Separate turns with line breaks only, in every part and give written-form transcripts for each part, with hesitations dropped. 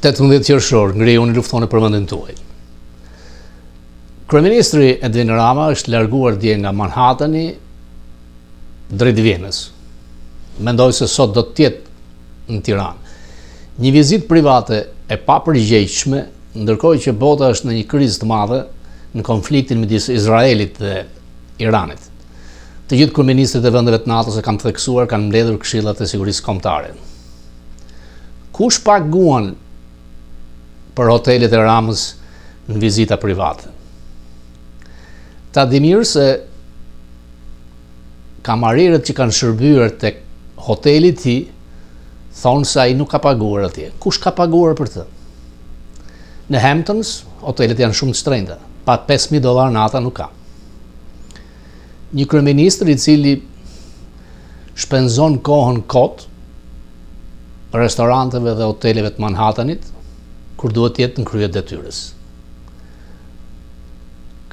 18 qershor, ngrihuni luftoni për vendin tuaj. Kryeministri Edvin Rama është larguar dje nga Manhattani drejt Vjenës. Mendoj se sot do të jetë në Tiranë. Një vizitë private e papërgjegjshme, ndërkohë që bota është në një krizë të madhe në konfliktin midis Izraelit dhe Iranit. Të gjithë kryeministrit e vendeve të NATO-s e kam theksuar kanë mbledhur këshillat e sigurisë kombëtare. Kush paguan për hotelet e Ramës në vizita private? Ta di mirë se kamarierët që kanë shërbyer tek hoteli i tij thonë se ai nuk ka paguar atje. Kush ka paguar për të? Në Hamptons, hotelet janë shumë të shtrenjta. Pa 5.000 dollar nata nuk ka. Një kryeministër i cili shpenzon kohën kot restoranteve dhe hoteleve të Manhattanit, kur duhet të jetë në krye të detyrës.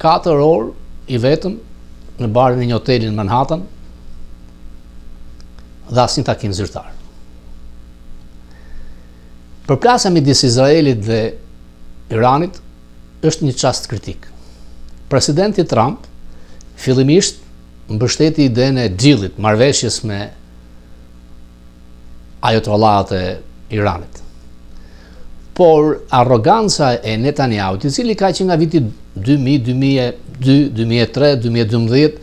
4 orë i vetëm në barin e një hoteli në Manhattan dhe asnjë takim zyrtar. Përplasja midis Izraelit dhe Iranit është një çast kritik. Presidenti Trump fillimisht mbështeti idenë e deal-it, marrëveshjes me ajatollahët e Iranit. Por arroganca e Netanyahut, i cili ka që nga viti 2000, 2002, 2003, 2012,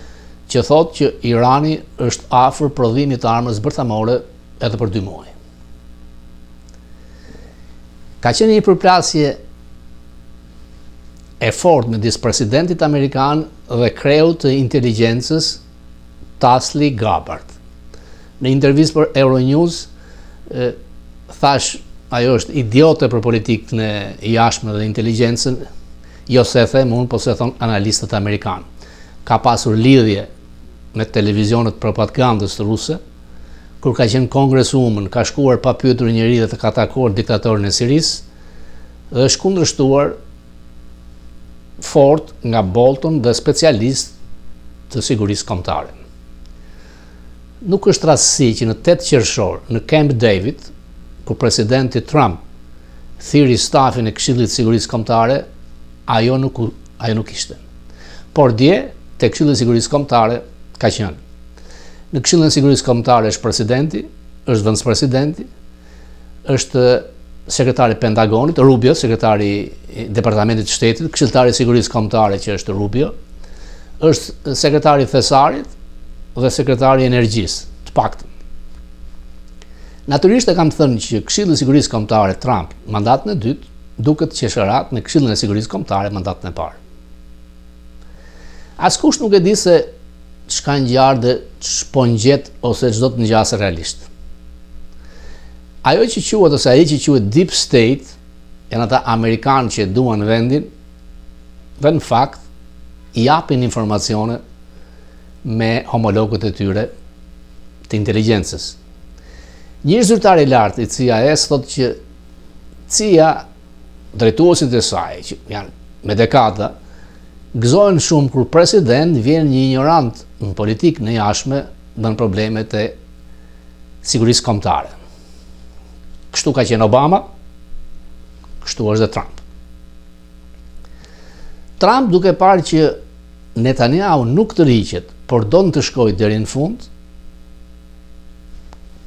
që thotë që Irani është afër prodhimit të armës bërthamore edhe për 2 muaj. Ka qenë një përplasje e fortë midis presidentit amerikan dhe kreut të inteligjencës Tulsi Gabbard. Në intervistë për Euronews, thash ajo është idiote për politikën e jashtme dhe inteligjencën, jo se e them unë, po se thonë analistët amerikanë. Ka pasur lidhje me televizionet propagandës ruse, kur ka qenë congresswoman, ka shkuar pa pyetur njeri dhe të ka takuar diktatorin e Sirisë, dhe është kundërshtuar fort nga Bolton dhe specialist të sigurisë kombëtare. Nuk është rastësi që në 8 qershor në Camp David, ku presidenti Trump thirri stafin e Këshillit të Sigurisë Kombëtare, ajo nuk ajo nuk ishte. Por dje te Këshilli i Sigurisë Kombëtare ka qenë. Në Këshillin e Sigurisë Kombëtare është presidenti, është zëvendëspresidenti, është sekretari i Pentagonit, Rubio, sekretari i Departamentit të Shtetit, këshilltari i Sigurisë Kombëtare që është Rubio, është sekretari i Thesarit dhe sekretari i Energjisë, të paktën. Natyrisht e kam thënë që Këshilli i Sigurisë Kombëtare Trump, mandatin e dytë, duket qesharak me Këshillin e Sigurisë Kombëtare mandatin e parë. Askush nuk e di se ç'ka ngjarë dhe ç'po ngjet ose ç'do të ngjasë realisht. Ajo që quhet ose ai që quhet deep state janë ata amerikanë që e duan vendin dhe në fakt japin informacione me homologët e tyre të inteligjencës. Një zyrtar i lartë i CIA-s thotë që CIA drejtuesit e saj, që janë me dekada, gëzohen shumë kur president vjen një ignorant në politikë në jashtme dhe në problemet e sigurisë kombëtare. Kështu ka qenë Obama, kështu është dhe Trump. Trump duke parë që Netanyahu nuk tërhiqet, por don të shkojë deri në fund,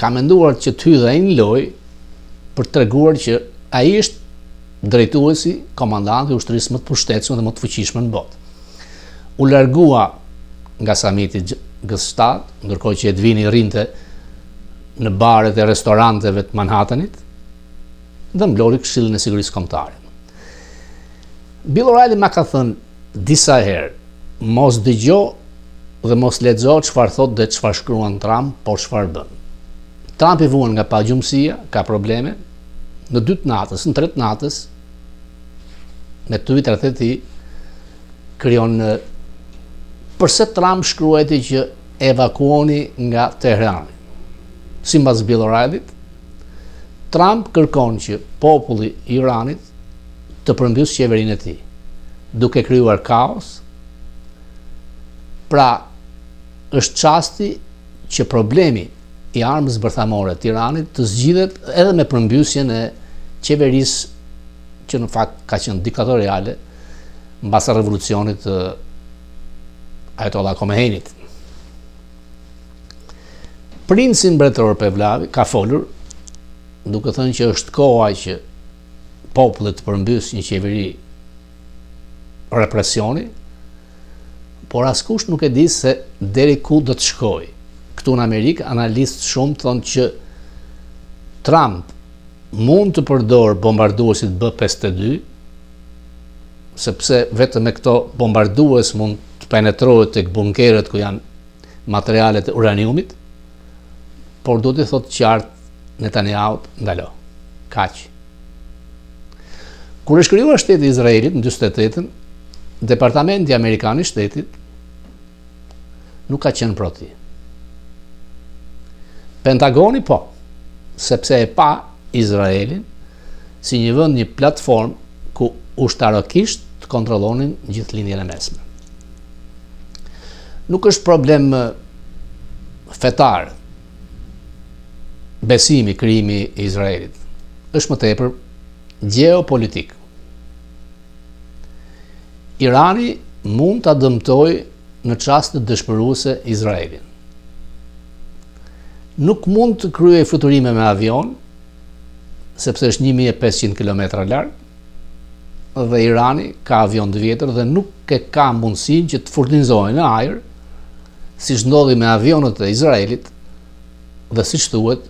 ka menduar që të hyjë dhe ai në lojë për të treguar që ai është drejtuesi, komandanti i ushtrisë më të pushtetshme dhe më të fuqishme në botë. U largua nga samiti G7, ndërkohë që Edvini rrinte në baret e restoranteve të Manhattanit dhe mblodhi Këshillin e Sigurisë Kombëtare. Bill O'Reilly ma ka thënë disa herë, mos dëgjo dhe mos lexo çfarë thotë dhe çfarë shkruan Trump, por çfarë bën. Trumpi vuan nga pagjumësia, ka probleme. Në 2 të natës, në 3 të natës, me Twitterat e tij krijon përse Trump shkruajti që evakuoni nga Teherani. Simbas Bill O'Reilly-t, Trump kërkon që populli i Iranit të përmbysë qeverinë e tij, duke krijuar kaos. Pra, është çasti që problemi i armës bërthamore të Iranit të zgjidhet edhe me përmbysjen e qeverisë që në fakt ka qenë diktatoriale mbas revolucionit të Ayatollah Khomeinit. Princi mbretëror Pevlavi ka folur duke thënë që është koha që populli të përmbysë një qeveri represioni, por askush nuk e di se deri ku do të shkojë. Këtu në Amerikë, analistë shumë thonë që Trump mund të përdorë bombarduesit B-52, sepse vetëm me këto bombardues mund të penetrohet tek bunkerët ku janë materialet e uraniumit, por duhet t'i thotë qartë Netanyahut ndalo. Kaq. Kur është krijuar shteti i Izraelit në 48-ën, Departamenti Amerikan i Shtetit nuk ka qenë pro tij. Pentagoni po, sepse e pa Izraelin si një vend, një platformë ku ushtarakisht të kontrollonin gjithë lindjen e mesme. Nuk është problem fetar besimi krijimi i Izraelit. Është më tepër gjeopolitik. Irani mund ta dëmtojë në çaste dëshpëruese Izraelin. Nuk mund të kryejë fluturime me avion, sepse është 1500 km larg, dhe Irani ka avion të vjetër dhe nuk e ka mundësinë që të furnizohen në ajër, siç ndodhi me avionët e Izraelit dhe siç thuhet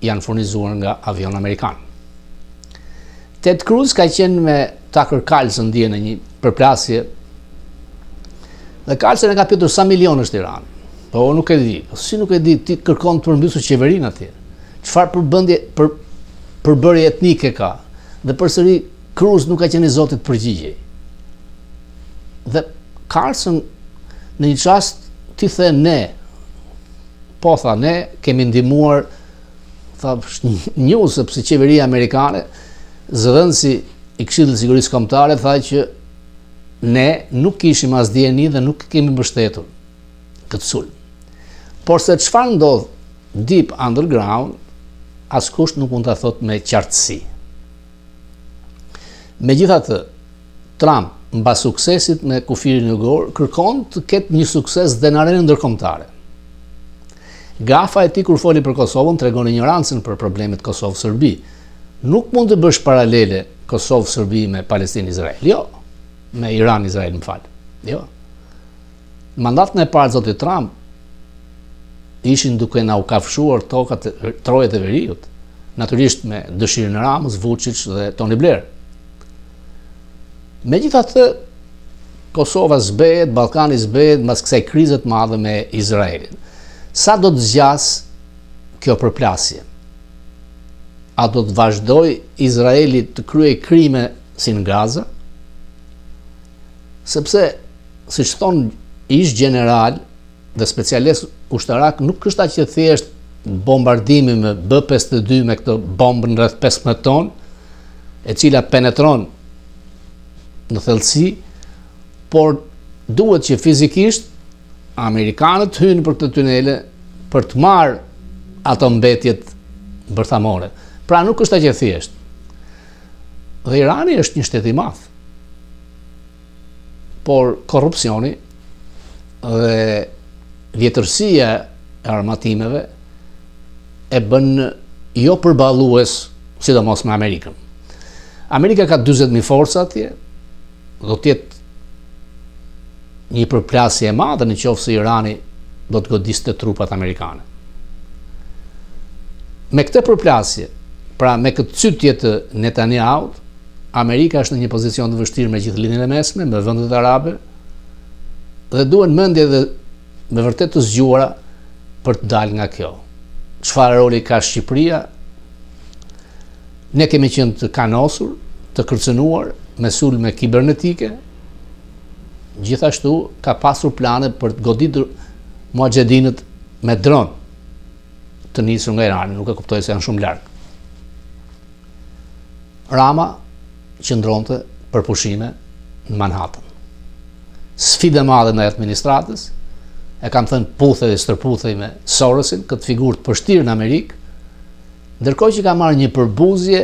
janë furnizuar nga avion amerikan. Ted Cruz ka qenë me Tucker Carlson dje në një përplasje dhe Carlson e ka pyetur sa milion është Irani. Po unë nuk e di. Po si nuk e di, ti kërkon të përmbysësh qeverinë atje. Çfarë përbëndje për përbërje etnike ka? Dhe përsëri Cruz nuk ka qenë i zoti të përgjigjej. Dhe Carlson në një çast ti the ne po tha ne kemi ndihmuar tha një sepse qeveria amerikane zëdhënësi i Këshillit të Sigurisë Kombëtare tha që ne nuk kishim as dijeni dhe nuk kemi mbështetur këtë sulm. Por se çfarë ndodh deep underground, askush nuk mund ta thotë me qartësi. Megjithatë, Trump, mbas suksesit me kufirin jugor, kërkon të ketë një sukses dhe në arenën ndërkombëtare. Gafa e tij kur foli për Kosovën tregon ignorancën për problemet Kosovë-Serbi. Nuk mund të bësh paralele Kosovë-Serbi me Palestinë-Izrael. Jo, me Iran-Izrael, më fal. Jo. Në mandatin e parë zotit Trump ishin duke na u kafshuar tokat trojet e veriut, natyrisht me dëshirën e Ramës, Vučić dhe Tony Blair. Megjithatë, Kosova zbehet, Ballkani zbehet mbas kësaj krize të madhe me Izraelin. Sa do të zgjasë kjo përplasje? A do të vazhdojë Izraeli të kryejë krime si në Gaza? Sepse, siç thonë ish gjeneralë dhe specialistë ushtarakë, nuk është aq e thjeshtë bombardimi me B-52 me këtë bombën rreth 15 ton, e cila penetron në thellësi, por duhet që fizikisht amerikanët të hyjnë për këto tunele për të marrë ato mbetjet bërthamore. Pra nuk është aq e thjeshtë. Dhe Irani është një shtet i madh. Por korrupsioni dhe vjetërsia e armatimeve e bën jo përballues, sidomos me Amerikën. Amerika ka 40.000 forca atje, do të jetë një përplasje e madhe në qoftë se Irani do të godiste trupat amerikane. Me këtë përplasje, pra me këtë cytje të Netanyahut, Amerika është në një pozicion të vështirë me gjithë Lindjen e Mesme, me vendet arabe, dhe duhen mendje dhe me vërtet të zgjuara për të dalë nga kjo. Çfarë roli ka Shqipëria? Ne kemi qenë të kanosur, të kërcënuar me sulme kibernetike, gjithashtu ka pasur plane për të goditur muxhahedinët me dron të nisur nga Irani, nuk e kuptoj se janë shumë larg. Rama qëndronte për pushime në Manhattan. Sfidë e madhe ndaj administratës, e kam thënë puthej dhe stërputhej me Sorosin, këtë figurë të pështirë në Amerikë, ndërkohë që ka marrë një përbuzje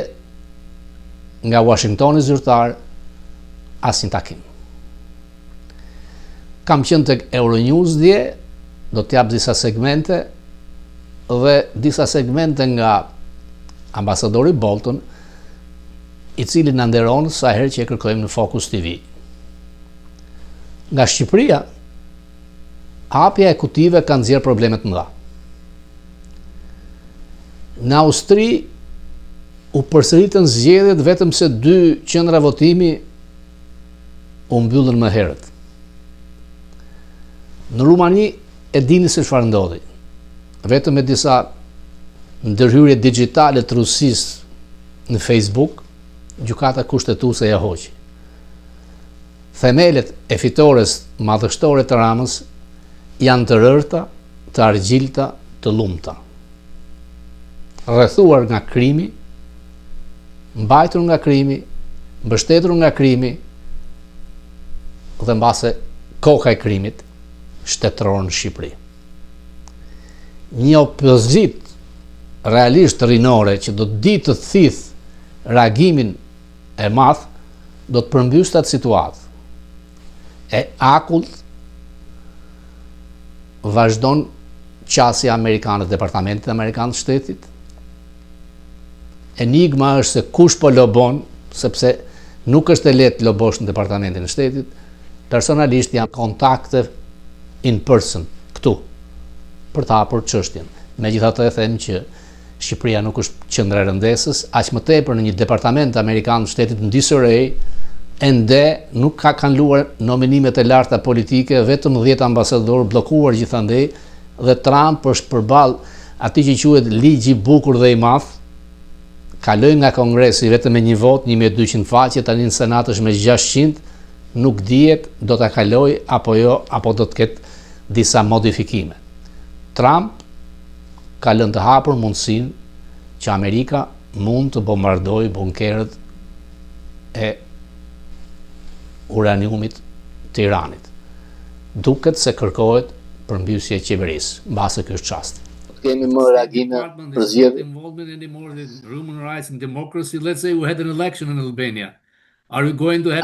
Nga Washingtoni zyrtar, asnjë takim. Kam qenë tek Euronews dje, do të jap disa segmente dhe disa segmente nga ambasadori Bolton, i cili na nderon sa herë që e kërkojmë në Focus TV. Nga Shqipëria, hapja e kutive ka nxjerrë probleme të mëdha. Në Austri u përsëritën zgjedhjet vetëm se dy qendra votimi u mbyllën më herët. Në Rumani e dini se çfarë ndodhi. Vetëm me disa ndërhyrje digjitale të Rusisë në Facebook, gjykata kushtetuese ia hoqi. Themelet e fitores madhështore të Ramës janë të rërta, të argjilta, të llumta. Rrethuar nga krimi, mbajtur nga krimi, mbështetur nga krimi dhe mbase koka e krimit shtetëror në Shqipëri. Një opozitë realisht rinore që do të di të thithë reagimin e madh do të përmbyste atë situatë. E akullt vazhdon qasja amerikane, Departamentit Amerikan të Shtetit. Enigma është se kush po lobon, sepse nuk është e lehtë lobosh në Departamentin e Shtetit. Personalisht jam kontakte in person këtu për të hapur çështjen. Megjithatë e them që Shqipëria nuk është qendra e rëndesës, aq më tepër në një departament amerikan të shtetit në disarray, ende nuk ka kaluar nominimet e larta politike, vetëm 10 ambasadorë bllokuar gjithandej dhe Trump është përballë atij që quhet ligji i bukur dhe i madh, kaloi nga Kongresi vetëm me një votë, 1200 faqe, tani në Senat është me 600, nuk dihet do ta kalojë apo jo, apo do të ketë disa modifikime. Trump ka lënë të hapur mundësinë që Amerika mund të bombardojë bunkerët e uraniumit të Iranit. Duket se kërkohet përmbysje e qeverisë, mbase ky është çasti.
Kemi më reagime për zgjedhje.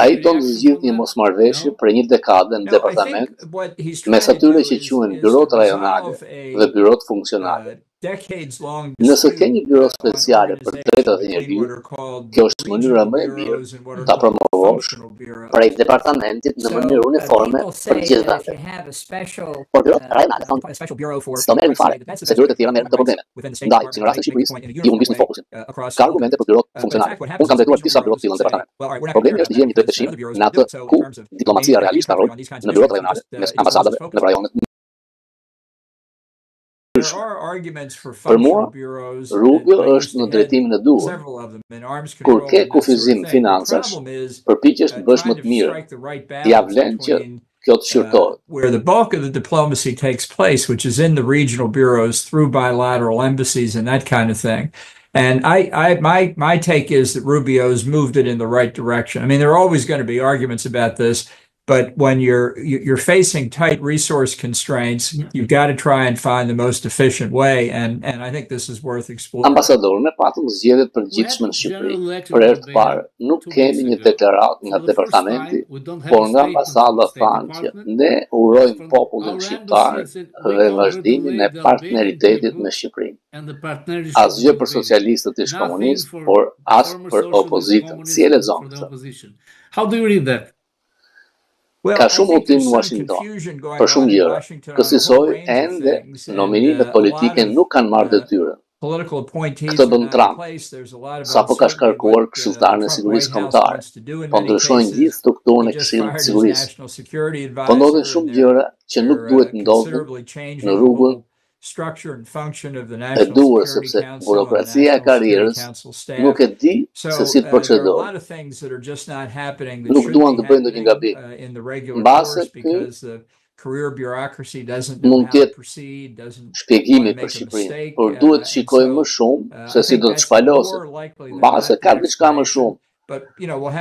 Ai do të zgjidhë një mosmarrëveshje prej një dekade në departament mes atyre që quhen byrotë rajonale dhe byrotë funksionale. Nëse ke një byro speciale për të drejtat e njeriut, kjo është mënyra më e mirë ta promovosh prej departamentit në mënyrë uniforme për të gjithë vendet. Por byrotë rajonale thonë, s'do merremi fare, se byrotë e tjera merren me këto probleme. Ndaj, si në rastin e Shqipërisë, ju humbisni fokusin. Ka argumente për byrotë funksionale. Unë kam drejtuar disa byro të tilla në departament. Problemi është të gjejmë një drejtpeshim në atë ku diplomacia realisht ka rol në byrotë rajonale mes ambasadave në rajone të ndryshme. Për mua, Rubio është në drejtimin e duhur. Kur ke kufizim financash, përpiqesh të bësh më të mirën. Ja vlen që kjo të shqyrtohet.
Where the bulk of the diplomacy takes place, which is in the regional bureaus through bilateral embassies and that kind of thing. And I, I, my, my take is that Rubio's moved it in the right direction. I mean, there are always going to be arguments about this, but when you're you're facing tight resource constraints, you've got to try and find the most efficient way, and and I think this is worth exploring.
Ambasador, ne patëm zgjedhje të përgjithshme në Shqipëri. Për herë të parë, nuk kemi një deklaratë nga departamenti, por nga ambasada thanë që ne urojmë popullin shqiptar dhe vazhdimin e partneritetit me Shqipërinë. Asgjë për socialistët ish komunistë, por as për opozitën. Si e lexon këtë?
How do you read that?
Ka shumë hutim në Washington, për shumë gjëra. Kësisoj, ende nominimet politike nuk kanë marrë detyrën. Këtë bën Trump, sapo ka shkarkuar këshilltarin e sigurisë kombëtare, po ndryshojnë gjithë strukturën e Këshillit të Sigurisë. Po ndodhin shumë gjëra që nuk duhet ndodhin në rrugën e duhur sepse burokracia e karrierës nuk e di se si të procedojë. Nuk duan të bëjnë ndonjë gabim. Mbase ky mund të jetë shpjegimi për Shqipërinë, por duhet të shikojmë më shumë se si do të shpaloset. Mbase ka diçka më shumë.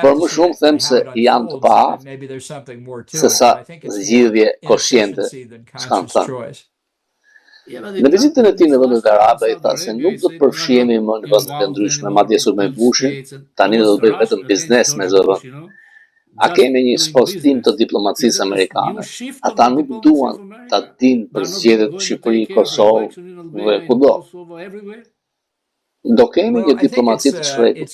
Por më shumë them se janë të paaftë se sa zgjidhje koshiente, ç'kanë thënë. Në vizitën e tij në vendet arabe ai tha se nuk do të përfshihemi më në vendet e ndryshme, madje sulmoi Bushin, tani do të bëjë vetëm biznes me çdo vend. A kemi një spostim të diplomacisë amerikane? Ata nuk duan ta dinë për zgjedhjet në Shqipëri, Kosovë dhe kudo. Do kemi një diplomaci të Shrekut.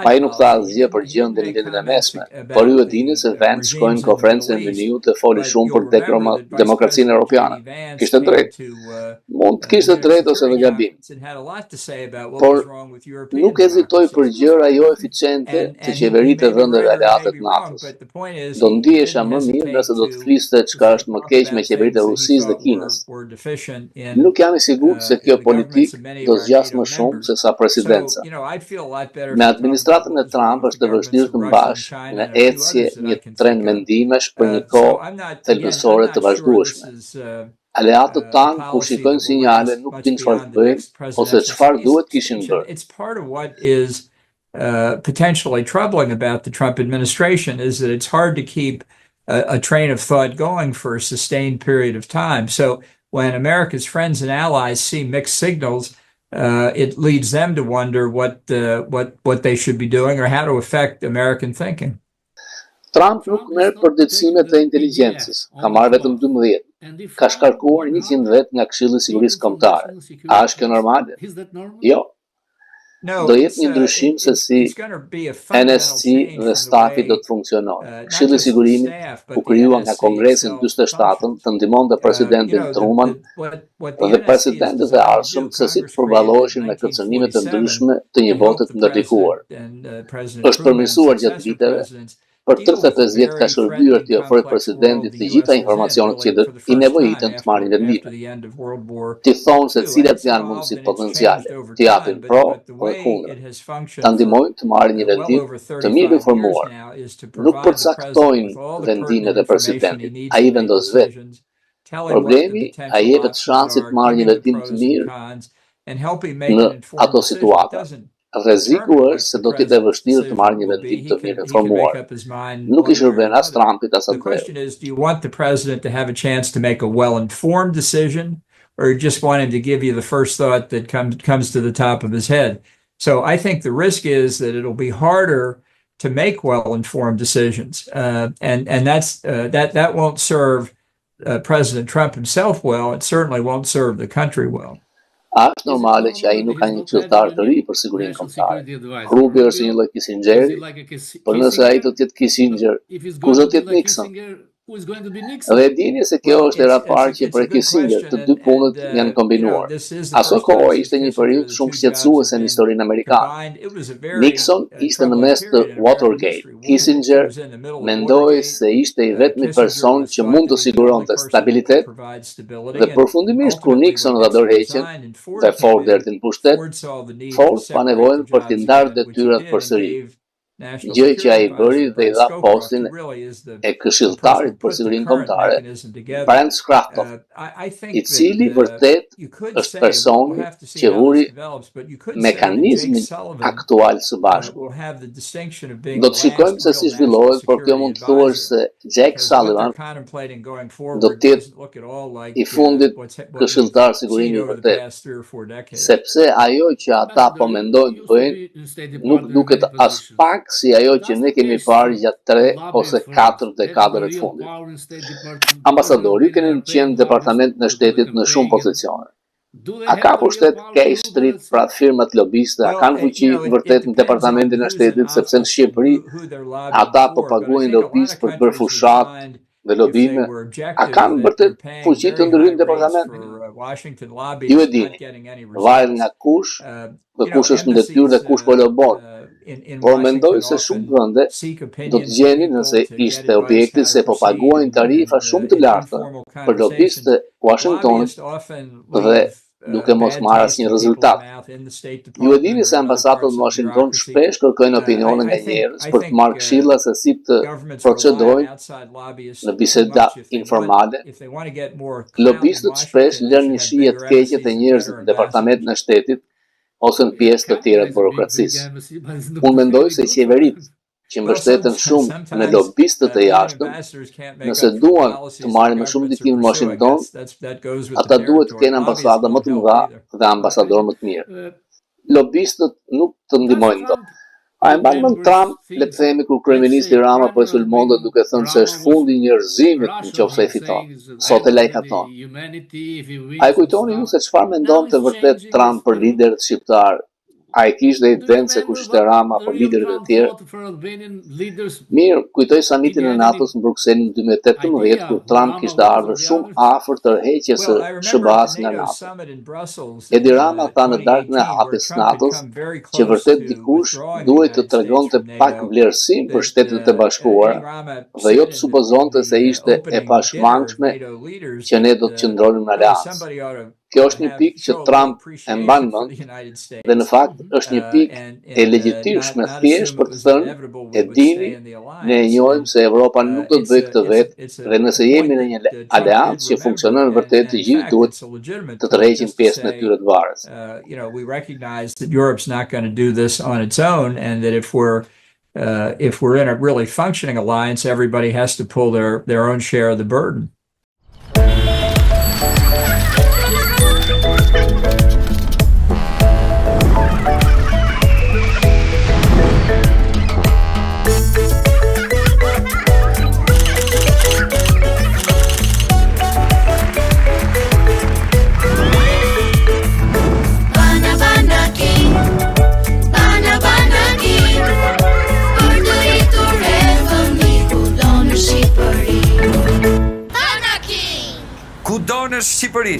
Ai nuk tha asgjë për gjendjen në Lindjen e Mesme, por ju e dini se Vance shkoi në konferencën e Mynihut dhe foli shumë për demokracinë europiane. Kishte të drejtë. Mund të kishte të drejtë ose edhe gabim. Por nuk hezitoi për gjëra jo eficiente të qeveritë e vendeve aleate të NATO-s. Do ndihesha më mirë nëse do të fliste çka është më keq me qeveritë e Rusisë dhe Kinës. Nuk jam i sigurt se kjo politikë do zgjasë më shumë se sa presidenca. Me administratën e Trump është e vështirë të mbash në ecje një tren mendimesh për një kohë thelbësore të vazhdueshme. Aleatët tanë kur shikojnë sinjale nuk dinë çfarë të bëjnë ose çfarë duhet kishin bërë.
Potentially troubling about the Trump administration is that it's hard to keep a train of thought going for a sustained period of time. So when America's friends and allies see mixed signals, it leads them to wonder what what what they should be doing or how to affect American thinking.
Trump nuk merr përditësimet e inteligjencës, ka marrë vetëm 12. Ka shkarkuar 100 vetë nga Këshilli i Sigurisë Kombëtare. A është kjo normale? Jo. Do jetë një ndryshim se si NSC dhe stafi do të funksionojë. Këshilli i Sigurimit u krijua nga Kongresi në 47-ën të ndihmonte presidentin Truman dhe presidentët e ardhshëm se si të përballoheshin me kërcënimet e ndryshme të një bote të ndërlikuar. Është përmirësuar gjatë viteve, për 35 vjet ka shërbyer t'i ofrojë presidentit të gjitha informacionet që i nevojiten të marrin vendime. T'i thonë se cilat janë mundësitë potenciale, t'i japin pro dhe kundra, ta ndihmojnë të marrin një vendim të mirë informuar. Nuk përcaktojnë vendimet e presidentit, ai vendos vetë. Problemi, ai jepet shansi të marrë një vendim të mirë në ato situata. Rreziku është se do të jetë e vështirë të marrë një vendim të mirë informuar. Nuk i shërben as Trumpit as
The question is, do you want the president to have a chance to make a well-informed decision, or you just want him to give you the first thought that comes comes to the top of his head? So I think the risk is that it'll be harder to make well-informed decisions, and and that's that that won't serve President Trump himself well. It certainly won't serve the country well.
A është normale që ai nuk ka një këshilltar të ri për sigurinë kombëtare? Rubio është një lloj Kissingeri, por nëse ai do të jetë Kissinger, kush do të jetë Nixon? Dhe e dini se kjo është hera e parë që për Kissinger të dy punët janë kombinuar. Aso kohë ishte një periudhë shumë shqetësuese në historinë amerikane. Nixon ishte në mes të Watergate. Kissinger mendoi se ishte i vetmi person që mund të siguronte stabilitet dhe përfundimisht kur Nixon dha dorëheqjen dhe Ford erdhi në pushtet, Ford pa nevojën për t'i ndarë detyrat përsëri gjë që ai bëri dhe i dha postin e këshilltarit për sigurinë kombëtare, Brent Scowcroft, i cili vërtet është personi që vuri mekanizmin aktual së bashku. Do të shikojmë se si zhvillohet, por kjo mund të thuash se Jake Sullivan do të jetë i fundit këshilltar sigurimi i vërtet, sepse ajo që ata po mendojnë të bëjnë nuk duket as pak si ajo që ne kemi parë gjatë 3 ose 4 dekadave të fundit. Ambasadori, ju keni qenë në departamentin e shtetit në shumë pozicione. A ka pushtet K Street, pra firmat lobiste, a kanë fuqi vërtet në departamentin e shtetit, sepse në Shqipëri ata po paguajnë lobist për të bërë fushat dhe lobime, a kanë vërtet fuqi të ndërhyjnë në departament? Ju e dini, varet nga kush dhe kush është në detyrë dhe kush po lobon. Por mendoj se shumë vende do të gjenin nëse ishte objekti se po paguajnë tarifa shumë të larta për lobistët e Washingtonit dhe duke mos marrë asnjë rezultat. Ju e dini se ambasadat në Washington shpesh kërkojnë opinione nga njerëz për të marrë këshilla se si të procedojnë në biseda informale. Lobistët shpesh lënë një shije të keqe te njerëzit në departamentin e shtetit ose në pjesë të tjera të burokracisë. Unë mendoj se qeveritë që mbështeten shumë në lobistët e jashtëm, nëse duan të marrin më shumë ndikim në Washington, ata duhet të kenë ambasada më të mëdha dhe ambasadorë më të mirë. Lobistët nuk të ndihmojnë dot. A e mban mend Trump, le të themi kur kryeministri Rama po e sulmonte duke thënë se është fundi i njerëzimit në qoftë se ai fiton. Sot e lajkaton. A e kujtoni ju se çfarë mendonte vërtet Trump për liderët shqiptarë A e kishte idenë se kush ishte Rama apo liderët e tjerë? Mirë, kujtoj samitin e NATO-s në Bruksel në 2018 kur Trump kishte ardhur shumë afër tërheqjes së SHBA-s nga NATO. Edi Rama tha në darkën e hapjes së NATO-s që vërtet dikush duhej të tregonte pak vlerësim për Shtetet e Bashkuara dhe jo të supozonte se ishte e pashmangshme që ne do të qëndronim në aleancë. Kjo është një pikë që Trump e mban mend dhe në fakt është një pikë e legjitimshme thjesht për të thënë e dini, ne e njohim se Evropa nuk do të bëjë këtë vetë dhe nëse jemi në një aleancë që funksionon vërtet të gjithë duhet të tërheqin pjesën e tyre të barrës.
You know, we recognize that Europe's not going to do this on its own and that if we're uh, if we're in a really functioning alliance, everybody has to pull their their own share of the burden.
Kudo në Shqipëri.